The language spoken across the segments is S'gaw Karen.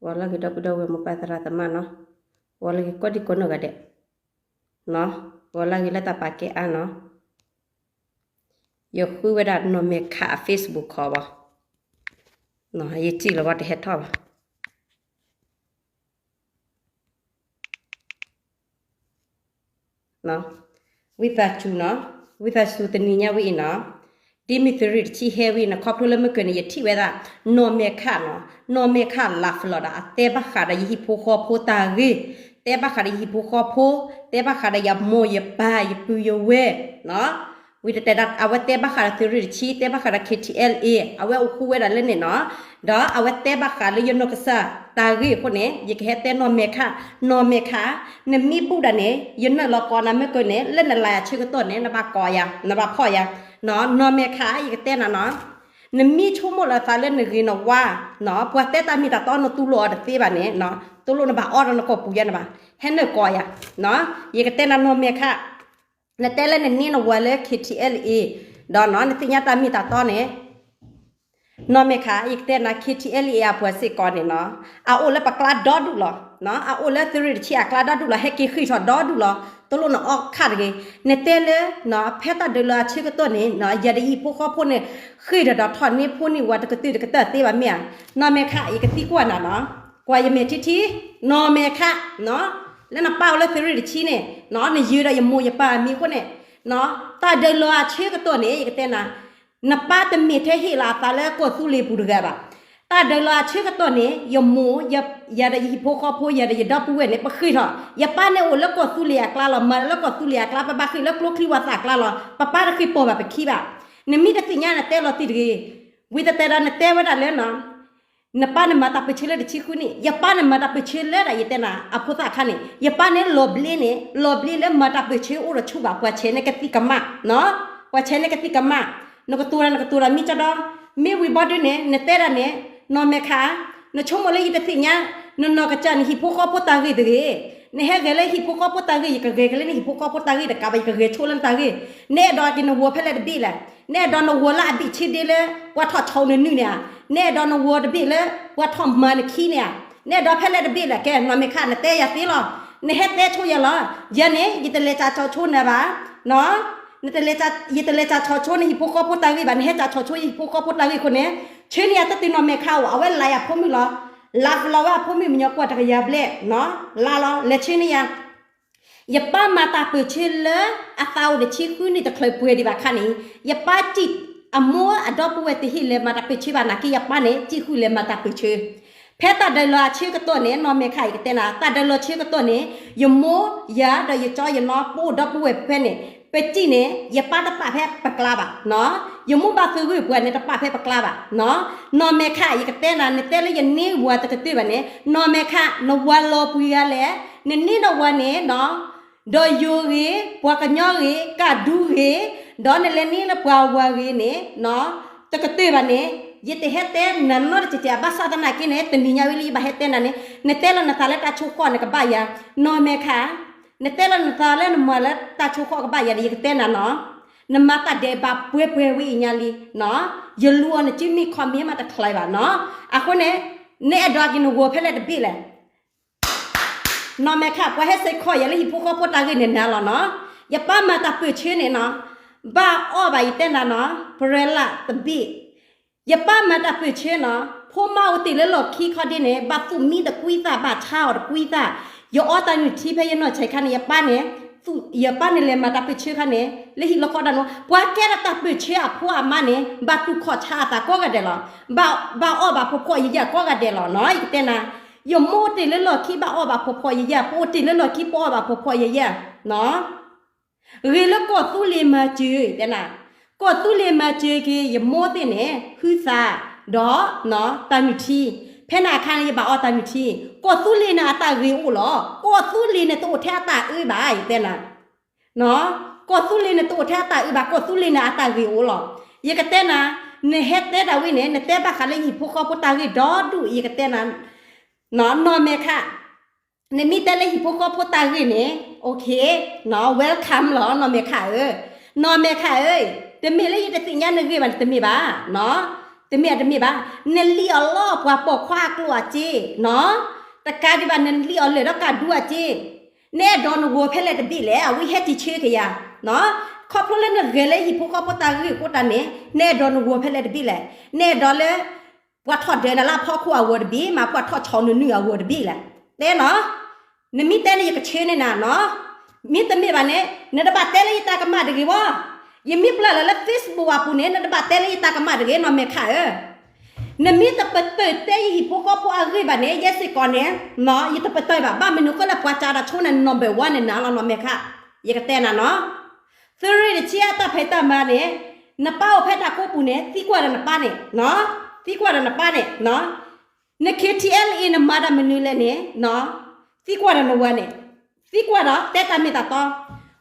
ဂီၤလၢဂ့ၤ ဒီပုၢ်ဒီဝဲၢ်မိၢ်ပၢ်သရၣ်သမါနီၤ, ဂီၤလၢဂ့ၤ ကိးဒံကိးနီၢ်ဂၤဒဲး, ဂီၤလၢဂ့ၤလၢတၢ်ပာ်ကဲအါနီၤ, ယဃုဝဲဒၣ်နီၢ်မဲာ်ခးအ Facebook ခီဘၣ်, ယထံၣ်လီၤဘၣ်တဟဲထီၣ်ဘၣ် ဝံသးစူၤနီၤ, ဝံသးစူၤတနံၤညါဝဲအံၤနီၤ, ဒ်မ့ၢ်သုးရ့ၣ်တဆံဟဲဝဲအံၤနီၤ ခီဖျိလၢမုၢ်ကၢၢ်န့ၣ် ယထံၣ်ဝဲဒၣ် နီၢ်မဲာ်ခးနီၤ, နီၢ်မဲာ်ခးလးဖျိးဒီး အတဲဘၣ်ဃးဒီးယဟံၣ်ဖိဃီဖိတၢ်ဂ့ၢ်, တဲဘၣ်ဃးဒီးယဟံၣ်ဖိဃီဖိ, တဲဘၣ်ဃးဒီးယမိၢ်ယပၢ်ယပုၢ်ယဝဲၢ်နီၤ, ဝံၤတတဲဒၣ် အဝဲတဲဘၣ်ဃးဒီးသုးရ့ၣ်တဆံ, တဲဘၣ်ဃးဒီး KTLA, အဝဲအိၣ်ဃူဝဲဒၣ်လၢန့ၣ်နီၤ, ဒီးအဝဲတဲဘၣ်ဃးလၢယနီၢ်ကစၢ်တၢ်ဂ့ၢ်အဃိန့ၣ် ယကဟဲတဲနီၢ်မဲာ်ခး, နီၢ်မဲာ်ခး, နမ့ၢ်ဘူၣ်ဒၣ်န့ၣ် ယနၢ်လီၤကိးနၤမ့ၢ်ကၢၢ်န့ၣ် လၢနလၤယၤဆၢကတီၢ်န့ၣ် နဘၣ်ကိးယၤ, နဘၣ်ဖီၣ်ယၤ, နီၢ်မဲာ်ခး ယကတဲနၤနီၤ, နမ့ၢ်ဆိကမိၣ်လၢအသးလၢနဂ့ၤနဝါ, ပှၤတဲတၢ်မ့ၢ်တၢ်တီနတူၢ်လိာ်အီၤတသ့ဘၣ်န့ၣ်, တူၢ်လိာ်နဘၣ်အီၣ်ဒီးနကိာ်ပူၤယဲန့ၣ်ဘၣ်, ဟဲနုာ်ကိးယၤ, ယကတဲနၤနီၢ်မဲာ်ခး နတဲလၢနန့ၢ်နဝၤလၢ KTLA, ဒီးနီၤ နသ့ၣ်ညါတၢ်မ့ၢ်တၢ်တီန့ၣ်, နီၢ်မဲာ်ခး ယကတဲနၤ KTLA အပှၤစ့ၢ်ကီးန့ၣ်နီၤ, အအိၣ်လၢပကျါဒီဒူၣ်လီၤ, အအိၣ်လၢသုးရ့ၣ်တဆံအကျါဒီဒူၣ်လီၤ, ဟဲက့ၤဃ့ၢ်ထီၣ်ဒီဒူၣ်လီၤ, တလိၣ်နအီၣ်ခးတဂ့ၤ, နတဲလၢ ဖဲတၢ်ဒၢးလီၤအဆၢကတီၢ်န့ၣ် ယၤဒီးယဟံၣ်ဖိဃီဖိန့ၣ် ဃ့ၢ်ဒီးဒီးထီၣ်န့ၢ်ဖိန့ၢ်ဝၤတကတၢၢ်တကတၢၢ်သ့ဘၣ်မ့ၢ်ဧါ, နီၢ်မဲာ်ခး ယကသံကွၢ်နၤနီၤ, ကွၢ်ယမဲာ်ထံထံ, နီၢ်မဲာ်ခး, လၢနပၢ်အိၣ်လၢသုးရ့ၣ်တဆံန့ၣ်, နယၢၤဒီးယမိၢ်ယပၢ်အမံၤအဃိန့ၣ်, တၢ်ဒၢးလီၤအဆၢကတီၢ်န့ၣ် ယကတဲနၤ, နပၢ်တမ့ၢ်ထဲဟ့ၣ်လီၤအသးလၢကီၢ်သူလ့ၤပူၤတဂၤဘၣ်. တၢ်ဒၢးလီၤအဆၢကတီၢ်န့ၣ် ယမိၢ်, ယၤဒီးယဟံၣ်ဖိဃီဖိ ယၤဒီးယဒီပုၢ်ဝဲၢ်န့ၣ် ပဃ့ၢ်ထီၣ်, ယပၢ်န့ၣ်အိၣ်လၢကီၢ်သူလ့ၤအကျါလီၤ, မၤလၢကီၢ်သူလ့ၤအကျါ ပဘၣ်ဃ့ၢ်လၢကျိချံဝၣ်သၣ်အကျါလီၤ, ပပၢ်တဃ့ၢ်ပိာ်ဘၣ်ပခံဘၣ်. နမ့ၢ်တသ့ၣ်ညါနတဲလီၤတံၢ်တဂ့ၤ, ဝံၤတတဲဒီးနတဲဝဲဒၣ်လၢ နပၢ်န့ၣ်မၤတၢ်ပၢၢ်ဆၢလၢတဆံဃုနံၣ်, ယပၢ်န့ၣ်မၤတၢ်ပၢၢ်ဆၢလၢဒၣ်ယတဲနၤ အဖိသၣ်အခါန့ၣ်, ယပၢ်န့ၣ်လီၤဘျ့န့ၣ် လီၤဘျ့လၢမၤတၢ်ပၢၢ်ဆၢအိၣ်ဒီးဆူၣ်ဘၣ် ပှၤဆဲးန့ၣ်ကသံၣ်ကမၣ်, ပှၤဆဲးန့ၣ်ကသံၣ်ကမၣ်, နကတိၤတၢ် နကတိၤတၢ်မ့ၢ်ကဒီး, မ့ၢ်ဝံၤဘီဒုန့ၣ် နတဲဒၣ်န့ၣ်, နီၢ်မဲာ်ခး, နဆိကမိၣ်လၢယတသ့ၣ်ညါ, နနီၢ်ကစၢ်နဟံၣ်ဖိဃီဖိတၢ်ဂ့ၢ်တဂ့ၤ, နဟဲဂဲၤလၢဟံၣ်ဖိဃီဖိတၢ်ဂ့ၢ် ယကဂဲၤက့ၤလၢနဟံၣ်ဖိဃီဖိတၢ်ဂ့ၢ်တကးဘၣ် ယကဂဲၤဆိလၢနတၢ်ဂ့ၢ်, နအဲၣ်ဒိးက့ၤနဂီၤဖဲလဲၣ်တဘ့ၣ်လဲၣ်, နအဲၣ်ဒိးနဂီၤလၢအဘ့ၣ်ဆ့ဒ့လၢ ပှၤထီၣ်ဆီနနုၢ်န့ၣ်ဧါ, နအဲၣ်ဒိးနဂီၤတဘ့ၣ်လၢ ပှၤထီၣ်မၤနခံန့ၣ်ဧါ, နအဲၣ်ဒိးဖဲလဲၣ်တဘ့ၣ်လဲၣ်, ကဲ နီၢ်မဲာ်ခး နတဲယၤသ့လီၤ, နဟဲတဲဆိယၤလီၤ, ယၤန့ၣ် ယတလဲၤကၢ်ဆီဆိနၤဘၣ်, န ယတလဲၤကၢ်ဆီဆိနဟံၣ်ဖိဃီဖိတၢ်ဂ့ၢ်ဘၣ်, နဟဲကၢ်ဆီဆိယဟံၣ်ဖိဃီဖိတၢ်ဂ့ၢ်အဃိန့ၣ်, ဆၢန့ၢ်ယၤတၢ်တုၤနီၢ်မဲာ်ခးအိၣ်, အဝဲလၤယၤဖိမုၣ်လီၤ, လၤဖျိးဝဲအဖိမုၣ်မညီကွၢ်တကယၤဘျဲၣ်, လၤလီၤ လဲၤဆၢန့ၢ်ယၤ ယပၢ်မၤတၢ်ပၢၢ်ဆၢလၢ အသးအိၣ်တဆံဃုနံၣ်တချုးပှဲၤဒံးဘၣ်ခါန့ၣ်, ယပၢ်စံး အမိၢ်အဒီပုၢ်ဝဲၢ်တဟ့ၣ်လဲၤမၤတၢ်ပၢၢ်ဆၢဘၣ်နာ်က့ ယပၢ်န့ၣ် စံးဃုာ်လဲၤမၤတၢ်ပၢၢ်ဆၢ, ဖဲတၢ်ဒၢးလီၤအဆၢကတီၢ်န့ၣ် နီၢ်မဲာ်ခး ယကတဲနၤ တၢ်ဒၢးလီၤဆၢကတီၢ်န့ၣ် ယမိၢ်ယၤဒီးယကၠီယနီၢ် ပအိၣ်ဒီပုၢ်ဝဲၢ်ဖဲန့ၣ်, ပစံးန့ၣ် ယပၢ်တပာ်ဖဲပကျါဘၣ်, ယမိၢ်ဘၣ်သုးဂ့ၢ်ပှၤန့ၣ် တပာ်ဖဲပကျါဘၣ်, နီၢ်မဲာ်ခး ယကတဲနၤ နတဲလၢယန့ၢ်ဝၤတကတၢၢ်ဘၣ်န့ၣ် နီၢ်မဲာ်ခး နဝၤလီၤပှံၤဂၤလဲၣ်, နန့ၢ်နဝၤန့ၣ် ဒီးယိၤဂ့ၤ, ပှၤကညီဂ့ၤ, ကၣ်ဒူဂ့ၤ, ဒီးနလဲၤန့ၢ်လၢပှၤဝၤဂ့ၤန့ၣ်, တကတၢၢ်ဘၣ်န့ၣ်, ယတဟဲတဲနၤနီတစဲးစဲး ဘၣ်ဆၣ်သနာ်က့န့ၣ် တနံၤညါဝဲလၢယဘၣ်ဟဲတဲနၤန့ၣ်, နတဲလီၤနသးလၢတၢ်ဆိဃီၣ်နကဘၣ်ယၤ, နီၢ်မဲာ်ခး, နတဲလီၤနသးလၢနမၤလၢတၢ်ဆိဃီၣ်ကဘၣ်ယၤဒီး ယကတဲနၤနီၤ, နမၤတၢ်ဒဲးဘးပှဲၤပှဲၤဝဲအံၤညါလံ, ယလူၤအီၤနစုမ့ၢ်ခီမ့ၢ်မးတချါဘၣ်နီၤ, အဃိန့ၣ်, နအဲၣ်ဒိးက့ၤနဂီၤဖဲလဲၣ်တဘ့ၣ်လဲၣ် နီၢ်မဲာ်ခး ပှၤဟဲစ့ၢ်ကီးယၤလၢဟံၣ်ဖိဃီဖိတၢ်ဂ့ၢ်န့ၣ်နၤလီၤနီၤ, ယပၢ်မၤတၢ်ပၢၢ်ဆၢန့ၣ်နီၤ, ဘၣ်အီၣ်ဘၣ်ယတဲနၤနီၤ, ပရဲလးတဘ့ၣ်, ယပၢ်မၤတၢ်ပၢၢ်ဆၢနီၤ, ဖိမါအိၣ်တ့ၢ်လၢလီၢ်ခံခီဒ့န့ၣ် ဘၣ်သူၣ်မံတကွံသၣ် ဘၣ်ဆါအီၤတကွံသၣ်, ယအီတၢ်နုၢ်ထံဖဲယနီၢ်ဆဲးခါန့ၣ် ယပၢ်န့ၣ်, ယပၢ်န့ၣ်လဲၤမၤတၢ်ပၢၢ်ဆၢခါန့ၣ် လၢဟံၣ်လီခီဒၣ်နီၤ, ပှၤကဲထီၣ်တၢ်ပၢၢ်ဆၢအဖိအမါန့ၣ် ဘၣ်တူၢ်ခီၣ်ဆါအသးကိးဂၤဒဲးလီၤ, ဘၣ်အီၣ်ဘၣ်ဖိခွါယယၢ်ကိးဂၤဒဲးလီၤနီၤ, ယကတဲနၤ ယမိၢ်အိၣ်တ့ၢ်လၢလီၢ်ခံဘၣ်အီၣ်ဘၣ်ဖိခွါယယၢ်, ပအိၣ်တ့ၢ်လၢလီၢ်ခံပအီၣ်ဘၣ်ဖိခွါယယၢ်, ဂ့ၤလၢကီၢ်သူလ့ၤမၤစၢၤ, တဲနၤ, ကီၢ်သူလ့ၤမၤစၢၤက့ၤ ယမိၢ်သ့ၣ်န့ၣ် ဟုသး, ဒီး, တၢ်နုၢ်ထံ, ဖဲန့ၣ်အခါန့ၣ် ယဘၣ်အီတၢ်နုၢ်ထံ, ကီၢ်သူလ့ၤန့ၣ်အတၢ်ဂ့ၤအိၣ်လီၤ, ကီၢ်သူလ့ၤန့ၣ်တအိၣ်ထဲအတၢ်အၢဘၣ် ယတဲနၤ ကီၢ်သူလ့ၤန့ၣ်တအိၣ်ထဲအတၢ်အၢဘၣ်, ကီၢ်သူလ့ၤန့ၣ်အတၢ်ဂ့ၤအိၣ်လီၤ, ယကတဲနၤ, နဟဲတဲဒၣ်ဝဲန့ၣ် နတဲဘၣ်ဃးလၢယဟံၣ်ဖိဃီဖိတၢ်ဂ့ၢ်ဒီဒူၣ် ယကတဲနၤ, နီၢ်မဲာ်ခး နမ့ၢ်တဲလၢဟံၣ်ဖိဃီဖိတၢ်ဂ့ၢ်န့ၣ် okay, welcome လီၤ နီၢ်မဲာ်ခးဧၢ, နီၢ်မဲာ်ခးဧၢ, တမ့ၢ်လၢယတသ့ၣ်ညါနဂ့ၢ်ဘၣ်န့ၣ် တမ့ၢ်ဘၣ်, တမ့ၢ်အတမ့ၢ်ဘၣ်, နလံၣ်အီၤလီၤပှၤပိာ်ခွါအကျိၣ်အစ့, နီၤ, တကးဒံးဘၣ် နလံၣ်အီၤလၢာ်ဒီးကးဒူအစ့, နအဲၣ်ဒိးနဂီၤဖဲလဲၣ်တဘ့ၣ်လဲၣ်, အဝဲဟဲစံးဆၢက့ၤယၤ, နီၤ, ခီဖျိလၢနဂဲၤလၢဟံၣ်ဖိဃီဖိတၢ်ဂ့ၢ်အဃိတၢ်န့ၣ် နအဲၣ်ဒိးနဂီၤဖဲလဲၣ်တဘ့ၣ်လဲၣ်, နအဲၣ်ဒိးလၢ ပှၤထီၣ်ဒၢနၤလၢအဖီခိၣ်အဂီၢ်တဘ့ၣ်, မ့ၢ်ပှၤထီၣ်ဆီၣ်နုာ်နုာ်အဂီၢ်တဘ့ၣ်လဲၣ်, တဲနီၤ, နမ့ၢ်တဲန့ၣ်ယကဆၢန့ၢ်နၤနီၤ, မ့တမ့ၢ်ဘၣ်န့ၣ် နတဘၣ်တဲလၢယတၢ်ကမၣ်တဂ့ၤဝဲ, ယမ့ၢ်ပျၢ်လီၤလၢ Facebook အပူၤန့ၣ် နတဘၣ်တဲလၢယတၢ်ကမၣ်တဂ့ၤ နီၢ်မဲာ်ခးဧၢ နမ့ၢ်တပတုာ်တဲယဟံၣ်ဖိဃီဖိအဂ့ၢ်ဘၣ်န့ၣ် ယဲစ့ၢ်ကီးန့ၣ် နီၤ ယတပတုာ်ဘၣ်, ဘၣ်မနုၤဃိလၢပှၤစးတၢ်ဆိန့ၣ် number one န့ၣ်နၤလီၤ နီၢ်မဲာ်ခး, ယကတဲနၤနီၤ, သုးရ့ၣ်တဆံအတၢ်ဖံးတၢ်မၤန့ၣ် နပၢ်အိၣ်ဖဲတၢ်ကိးပူၤန့ၣ် သံကွၢ်ဒီးနပၢ်န့ၣ်, သံကွၢ်ဒီးနပၢ်န့ၣ်, န KTLA နမၤတၢ်မနုၤလဲၣ်န့ၣ်, သံကွၢ်ဒီးနဝၤန့ၣ်, သံကွၢ်ဒီးတဲတၢ်မ့ၢ်တၢ်တီ,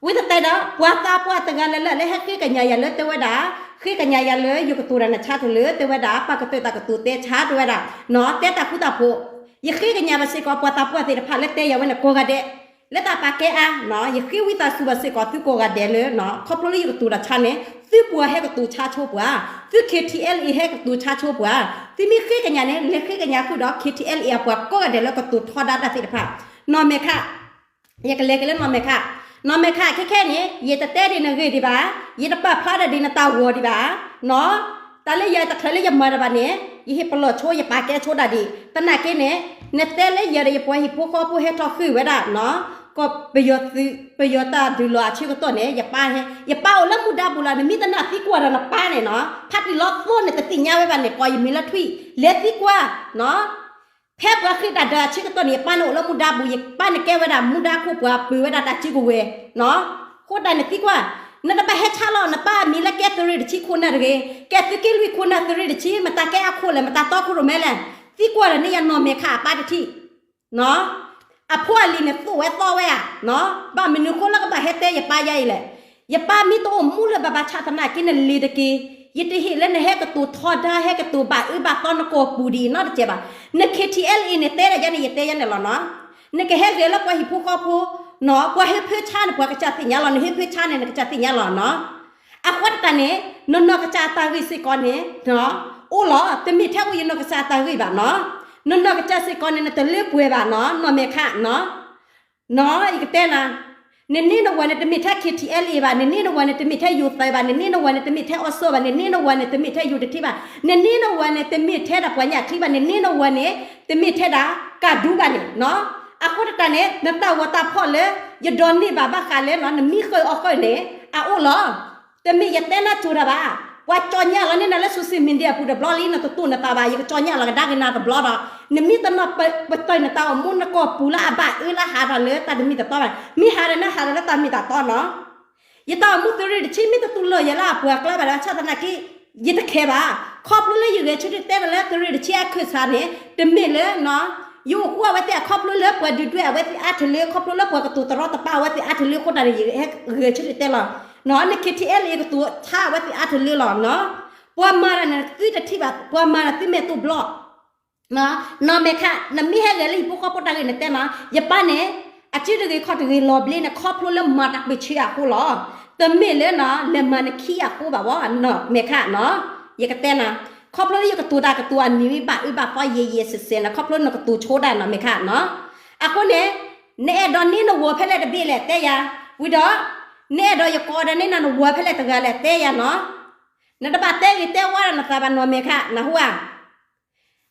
ဝံသတးဒီး ပှၤသးပှၢ်တဂၤလၢ်လၢ်လၢဟဲဃ့ကညးယၤလၢတဲဝဲဒၣ်, ဃ့ကညးယၤလၢယကတိၤတၢ်နဆါတလၢတဲဝဲဒၣ် ပာ်ကတၢၢ်တၢ်ကတိၤတဲဆါတဲဝဲဒၣ်, နီၤ တဲတၢ်ဃူတၢ်ဖိး, ယဃ့ကညးဘၣ်စ့ၢ်ကီးပှၤသးပှၢ်သ့ၣ်တဖၣ်လၢတဲယၤဝဲန့ၣ်ကိးဂၤဒဲး, လၢတၢ်ပာ်ကဲအါ, ယဃ့ဝံသးစူၤဘၣ်စ့ၢ်ကီးသုကိးဂၤဒဲးလၢ ခီဖျိလၢယကတိၤတၢ်ဆါန့ၣ် သုပှၤဟဲကတိၤဆါဆိပှၤ, သု KTLA ဟဲကတိၤဆါဆိပှၤ, သုမ့ၢ်ဃ့ကညးန့ၣ် လဲၤဃ့ကညးဃုာ်ဒီး KTLA အပှၤကိးဂၤဒဲးလၢကတိၤထီဒါတၢ်သ့ၣ်တဖၣ်, နီၢ်မဲာ်ခး ယကလဲၤက့ၤလၢနီၢ်မဲာ်ခး, နီၢ်မဲာ်ခး ခဲခဲန့ၣ် ယတတဲဒ်နဂ့ၢ်ဒံးဘၣ်, ယတပာ်ဖျါဒီးဒ်နတၢ်ဂီၤဒံးဘၣ်, နီၤ, တၢ်လၢယၤတချုးလၢယမၤတဘၣ်န့ၣ် ယဟ့ၣ်ပလီၢ်ဆိ ယပာ်ကဲဆိဒၣ်ဒံး, သနာ်က့န့ၣ် နတဲလၢယၤဒီးယပှၤဟံၣ်ဖိဃီဖိဟဲထီၣ်ဃ့ၢ်ဝဲဒၣ်, နီၤ, ကီၢ်ပယီၤသုး ပယီၤတၢ်ဒုးလီၤအဆၢကတီၢ်န့ၣ် ယပၢ်ဟဲ, ယပၢ်အိၣ်လၢမူဒါပူၤလီၤ, နမ့ၢ်တနာ်သံကွၢ်ဒီးနပၢ်န့ၣ်နီၤ, ဖါတံၢ်လီၤသိန့ၣ် တသ့ၣ်ညါဝဲဘၣ်န့ၣ် ကိးယမံၤလၢထွံၣ်, လဲၤသံကွၢ်, နီၤ ဖဲပှၤဃ့ၢ်တၢ်ဒၢးအဆၢကတီၢ်န့ၣ် ယပၢ်န့ၣ်အိၣ်လၢမူဒါပူၤ, ယပၢ်န့ၣ်ကဲဝဲဒၣ်မူဒါခိၣ်ပှၤပၢၤဝဲဒၣ်တၢ်စုကဝဲၤ, နီၤ, အဃိတၢ်န့ၣ်သံကွၢ်, နတဘၣ်ဟဲဆါလီၤနပၢ်အမံၤလၢကဲသုးရ့ၣ်တဆံခိၣ်နၢ်တဂ့ၤ, ကဲသုးက့လွံၢ်ခိၣ်နၢ်သုးရ့ၣ်တဆံ မတၤကဲအခိၣ်လဲၣ် မတၤတီခိၣ်ရိၣ်မဲလဲၣ်, သံကွၢ်ဒီးန့ၢ်ယၤနီၢ်မဲာ်ခးအပၢ်တထံၣ် နီၤ, အဖိအလံၤန့ၣ်သိၣ်ဝဲသီဝဲဧါ, နီၤ, ဘၣ်မနုၤဃိလၢကဘၣ်ဟဲတဲယပၢ်ယၤအံၤလဲၣ်, ယပၢ်မ့ၢ်တအိၣ်မူလၢၤဘၣ်ဘၣ်ဆၣ်သနာ်က့န့ၣ် လ့ၤတက့ၢ်, ယတဟ့ၣ်လၢနဟဲကတိၤထီဒါ ဟဲကတိၤဘၣ်အၢဘၣ်သီနကိာ်ပူၤဒ်အံၤနီတစဲးဘၣ်, န KTLA န့ၣ် တဲဒၣ်ယၤန့ၣ် ယတဲယၤန့ၣ်လီၤနီၤ, နကဟဲဂဲၤလၢပှၤဟံၣ်ဖိဃီဖိ, နီၤ, ပှၤဟ့ၣ်ဖၢဆါန့ၣ် ပှၤကစၢ်သ့ၣ်ညါလီၤ, နဟ့ၣ်ဖၢဆါန့ၣ် နကစၢ်သ့ၣ်ညါလီၤနီၤ, အဃိသတးန့ၣ် နနီၢ်ကစၢ်အတၢ်ဂ့ၢ်စ့ၢ်ကီးန့ၣ် အိၣ်လီၤ, တမ့ၢ်ထဲအိၣ်ယနီၢ်ကစၢ်အတၢ်ဂ့ၢ်ဘၣ်နီၤ, နနီၢ်ကစၢ်စ့ၢ်ကီးန့ၣ် နတလၢပှဲၤဘၣ်နီၤ, နီၢ်မဲာ်ခးနီၤ, နီၤ ယကတဲနၤ, နန့ၢ်နဝၤန့ၣ် တမ့ၢ်ထဲ KTLA ဘၣ်, နန့ၢ်နဝၤန့ၣ် တမ့ၢ်ထဲယိၤသးဘၣ်, နန့ၢ်နဝၤန့ၣ် တမ့ၢ်ထဲအီစီဘၣ်, နန့ၢ်နဝၤန့ၣ် တမ့ၢ်ထဲယိၤတထံဘၣ်, နန့ၢ်နဝၤန့ၣ် တမ့ၢ်ထဲဒၣ်ပှၤညၣ်ချံဘၣ်, နန့ၢ်နဝၤန့ၣ် တမ့ၢ်ထဲဒၣ်ကးဒူဘၣ်န့ၣ်, နီၤ, အဃိသတးန့ၣ် နတၢ်ဂီၤတၢ်ဖီၣ်လၢ ယဒိးန့ၢ်ဘၣ်ဘၣ်ဃးလၢနီၤ နမံဃုာ်အီၣ်ဃုာ်န့ၣ် အအိၣ်လီၤ. တမ့ၢ်ယတဲနၤကၠိတၢ်ဘၣ်, ပှၤကၠီညါလီၤန့ၢ်နၤလၢ social media အပူၤတဘျီလံ နတတူၢ်နသးဘၣ်, ယကၠီညါလီၤကဒါက့ၤနၤတဘျီဒီး နမ့ၢ်တနီၢ်ပတုာ်နတၢ်အိၣ်မူနကိာ်ပူၤလၢအဘၣ်အၢလၢဟးထီၣ်လၢတၢ်တမံၤတတီဘၣ်, မ့ၢ်ဟးဒီးနဟးထီၣ်လၢတၢ်မ့ၢ်တၢ်တီနီၤ. ယတၢ်အိၣ်မူသုးရ့ၣ်တဆံ မ့ၢ်တတူၢ်လိာ်ယၤလၢအပှၤကျါဘၣ်ဒီး ဆၣ်သနာ်က့ ယတခဲဘၣ်. ခီဖျိလၢယဂဲၤဆၢထၢၣ်တဲဒီးလၢသုးရ့ၣ်တဆံအခၢၣ်စးန့ၣ် တမ့ၢ်လၢ ယအိၣ်ဃူအဝဲသ့ၣ်အခီဖျိလၢပှၤဒုၣ်ဒွဲၣ်အဝဲသ့ၣ်အါထီၣ်လၢ ခီဖျိလၢပှၤကတိၤတရီတပါအဝဲသ့ၣ်အါထီၣ်လၢအဃိတၢ်န့ၣ် ယဂဲၤဆၢထၢၣ်တဲလီၤ. န KTLA ကတိၤဆါအဝဲသ့ၣ်အါထီၣ်လၢလီၤ. ပှၤမၤတၢ်န့ၣ် သုတထံၣ်ဘၣ်, ပှၤမၤတၢ်သုမဲာ်တိၢ်ဘျီၣ် နီၢ်မဲာ်ခး, နမ့ၢ်ဟဲဂဲၤလၢဟံၣ်ဖိဃီဖိတၢ်ဂ့ၢ်န့ၣ်တဲနီၤ, ယပၢ်န့ၣ် အစုတဂ့ၤခီၣ်တဂ့ၤလီၤဘျ့န့ၣ် ခီဖျိလၢမၤတၢ်ပၢၢ်ဆၢအဃိလီၤ. တမ့ၢ်လၢနီၤ လဲၤမၤနခံအဃိဘၣ်ဝဲ နီၢ်မဲာ်ခးနီၤ. ယကတဲနၤ, ခီဖျိလၢယကတိၤတၢ်ကတိၤအနံၤဝံၤဘၣ်အၢဘၣ်သီယဲၢ်ယဲၢ်စဲးစဲးန့ၣ် ခီဖျိနကတိၤဆိဒၣ်နီၢ်မဲာ်ခးနီၤ. အဃိန့ၣ် နအဲၣ်ဒိးန့ၢ်နဝၤဖဲလဲၣ်တဘ့ၣ်လဲၣ်တဲယၤ, ဝံၤဒီး နအဲၣ်ဒိးယကိးဒီးန့ၢ်နၤနဝၤဖဲလဲၣ်တဂၤလဲၣ်တဲယၤနီၤ. နတဘၣ်တဲဂ့ၤတဲဝါဒီးနသးဘၣ်နီၢ်မဲာ်ခး နဟူဧါ.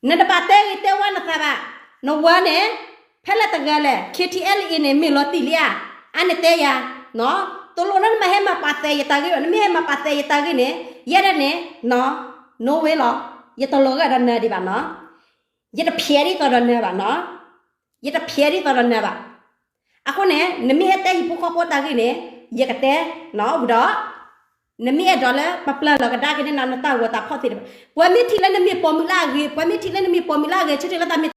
နတဘၣ်တဲဂ့ၤတဲဝါနသးဘၣ်, နဝၤန့ၣ် ဖဲလဲၣ်တဂၤလဲၣ်, KTLA န့ၣ် မ့ၢ်လီၤတံၢ်လံဧါ, အါန့ၣ်တဲယၤ, တလိၣ်လၢနမ့ၢ်ဟဲမၤပာ်သဲးယတၢ်ဂ့ၢ်ဘၣ်, နမ့ၢ်ဟဲမၤပာ်သဲးယတၢ်ဂ့ၢ်န့ၣ် ယဲဒၣ်န့ၣ် no way လီၤ, ယတလီၤဂာ်ဒီးနၤဒံးဘၣ်နီၤ, ယတဖျဲးဒ်သိးဒီးနၤဘၣ်နီၤ, ယတဖျဲးဒ်သိးဒီးနၤဘၣ်. အဃိန့ၣ် နမ့ၢ်ဟဲတဲဟံၣ်ဖိဃီဖိတၢ်ဂ့ၢ်န့ၣ် ယကတဲ, နီၢ်ဝံၤဒီး နမ့ၢ်အဲၣ်ဒိးလၢပပျၢ်လီၤကဒါက့ၤန့ၢ်နၤ နတၢ်ဂီၤတၢ်ဖီၣ်သ့ၣ်တဖၣ်, ပှၤမ့ၢ်ထံၣ်လၢနမ့ၢ်ပိာ်မုၣ်လၢအဂ့ၤ, ပှၤမ့ၢ်ထံၣ်လၢနမ့ၢ်ပိာ်မုၣ်လၢအဂ့ၤ ဆၢထၢၣ်လၢတၢ်မ့ၢ်